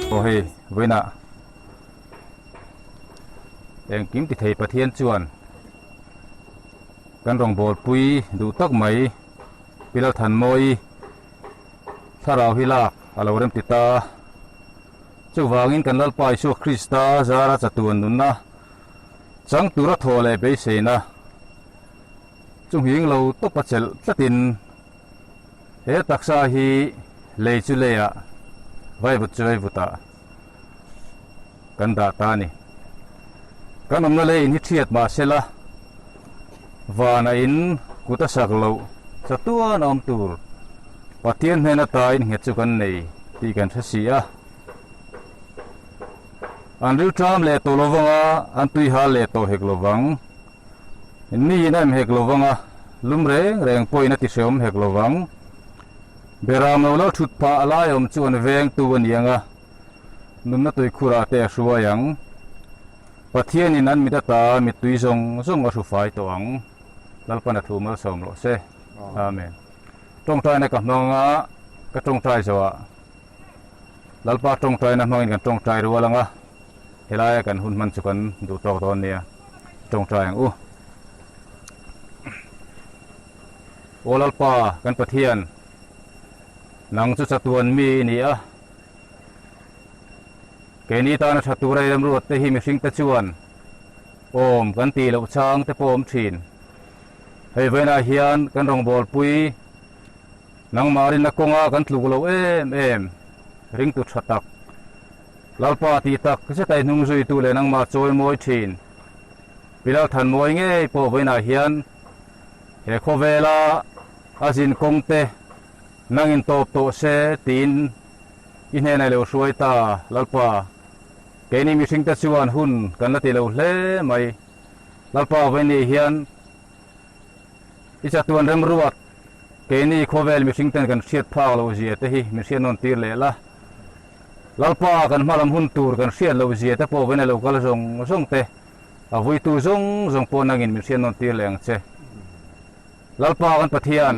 Aw hei vawiinah engkim ti thei Pathian chuan kan rawngbawlpui duh tak mai Pi Lalthanmawii thlarau hi lak a lo rem ti ta. Chuvangin kan Lalpa Isua Krista zara chatuan nunna chang tura thawh leh beiseina chu nghing lo tawpa chelh tlatin he taksa hi lei chu leiah vaivut chu vaivutah kan dah ta a ni. Kan awmna leiin hi thiat mahsela vana in Kut a sak loh chatuan a awm tur Pathian hnen ata innghet chu kan nei tih kan hre si a. An rilṭam leh tawh lovang a, an tui hal leh tawh hek lovang. Niin a em hek lovang a, lum reng reng pawhin a ti hreawm hek lovang. Beram lo lo ṭhut phah a lai awm chu an vengtu a ni ang a, nunna tuikhurah te a hruai ang. Pathianin an mit ata mittui zawng zawng a hru fai tawh ang. Lalpan a thu malsawm rawh se. Amen. Tawngtaina ka hmang a, ka tawngtai zawhah Lalpa tawngtaina hmangin kan tawngtai rual ang a, helaia kan hun hman chu kan duh tawk dawn nia. Tawngtai ang u. Aw Lalpa, kan Pathian, nang chu chatuan mi i ni a. Keini tana tha tura i remruatte hi mihringte chuan awm kan tih loh chang te pawh awm thin. Hei vawiinah hian kan rawngbawlpui nangmah rinna kawnga kan tluk lo em em ringtu tha tak, Lalpa tih tak zeta i hnung zuitu leh nangmah chawi mawi thin Bilal Thanmawi ngei pawh vawiinah hian he khawvela a zin kawng te nangin tawp tawh se tiin i hnenah i lo hruai ta Lalpa. Keini mihringte chuan hun kan la ti lo hle mai. Lalpa vawiini hian i chatuan remruat keini khawvel mihringten kan hriat phak loh zia te hi min hriat nawn tir leh la. Lalpa kan hmalam hun tur kan hriat loh zia te pawh vawiin a lo kal zawng zawng te, a vuitu zawng zawng pawh nangin min hriat nawn tir leh ang che. Lalpa kan Pathian,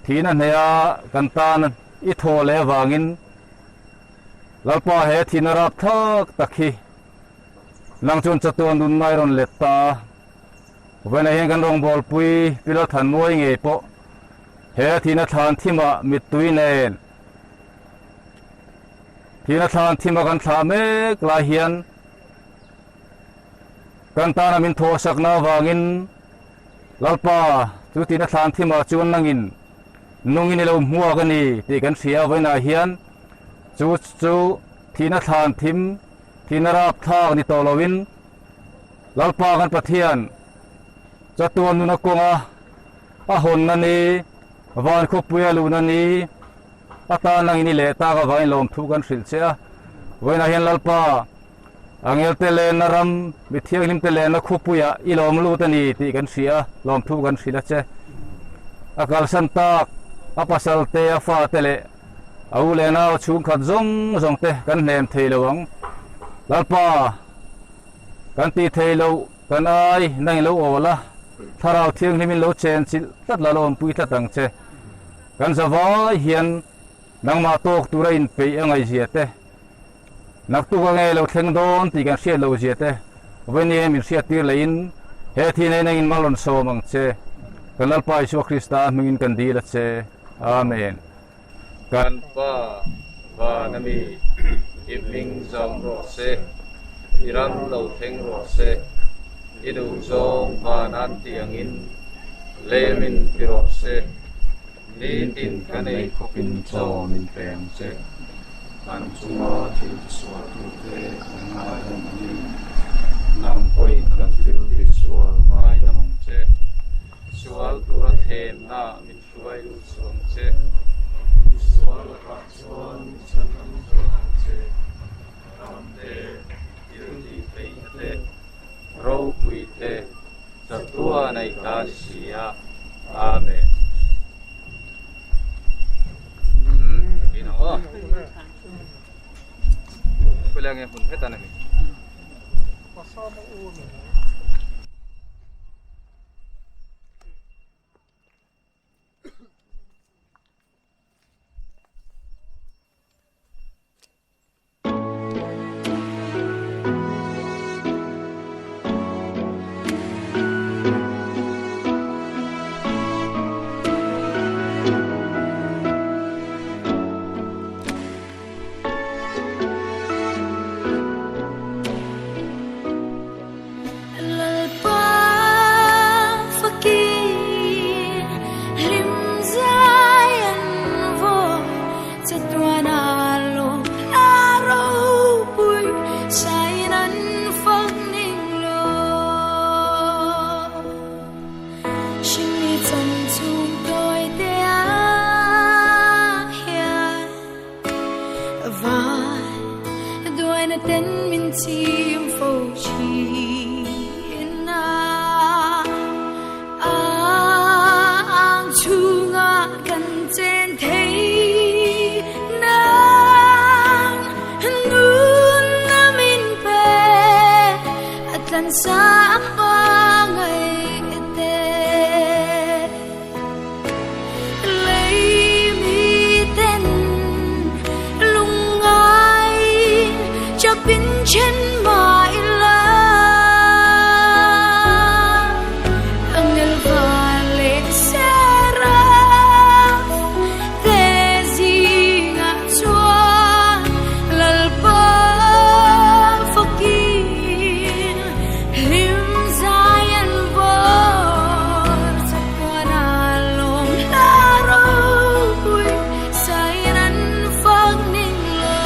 thihna hneha kan tan i thaw leh avangin, Lalpa he thihna rapthlak tak hi nang chuan chatuan nunna i rawn let ta a, vawiinah hian kan rawngbawlpui Pi Lalthanmuai ngei pawh he thihna thlan thimah mittui nen thihna thlan thima kan thlah mek lai hian kan tana min thawhsakna avangin Lalpa chu thihna thlan thimah chuan nangin Nungin i lo hmuak a ni tih kan hria a, vawiinah hian chu chu thihna thlan thim, thihna rapthlak ni tawh loin Lalpa kan Pathian chatuan nuna kawnga a hawnna ni, van khawpuia luhna ni atan langin i leh tak avangin lawmthu kan hrilh che a. Vawiinah hian Lalpa angelte lenna ram, mi thianghlimte lenna khawpuiah i lawm lut a ni tih kan hria a, lawmthu kan hrilh a che. A kalsan tak, a pasal te, a fate leh a u leh nau chhungkhat zawng zawng te kan hnem thei lo ang. Lalpa, kan tih thei loh kan ai nangin lo awl a, Thlarau Thianghlimin lo chen chilh tlat la, lo awmpui tlat ang che. Kan zavai hian nangmah tawk tura inpeih a ngaihzia te, Naktuk a ngei lo thleng dawn tih kan hriat loh zia te vawiin min hriat tir leh in he thi nei nangin mal rawn sawm ang che. Kan Lalpa Isua Krista hmingin kan dil a che. Amen. Kan Pa van a mi, i hming zam rawh se, i ram lo thleng rawh se, i duh zawng van an tih angin lemin ti rawh se. Nitin kan ei khawpin chaw min pe ang che. Kan chunga thil tisualtute kan ngaidam angin nang pawhin kan thil tisual ngaidam ang che. Sual tura thlemna min hruai lut suh ang che. Tisual lakah chuan min chhandam zawk ang che. Ram te, thil tih theihna te, ropui te, Chatuan a nei ta ni si a. Amen. ten min chim fo thin a. A ang chhungah kan chen thei nang nunna min pe a tlansa a hmangaih te. Lei mi ten lungngai chapin then mah ila Angel van leh seraph te zingah chuan Lalpa fakin hlim zai an vawr chatuan a lawm hla ropui sain an fak ning lo.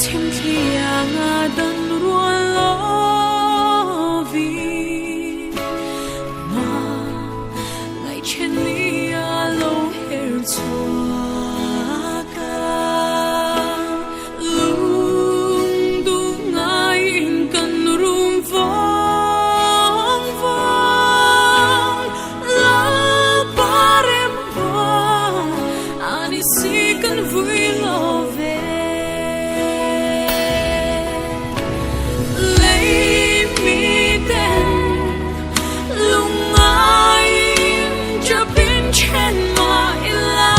Chhimthlianga dan rual lovin ma ngaihchen ni a lo her chhuak a. Lungduh ngaiin kan rum vawng vawng Lalpa rem vawng a ni si kan vui lo ve. Lei mi ten lungngaiin chapin then mah ila.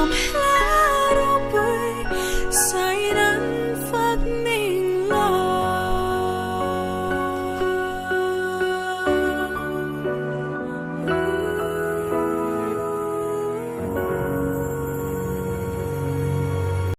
nuam.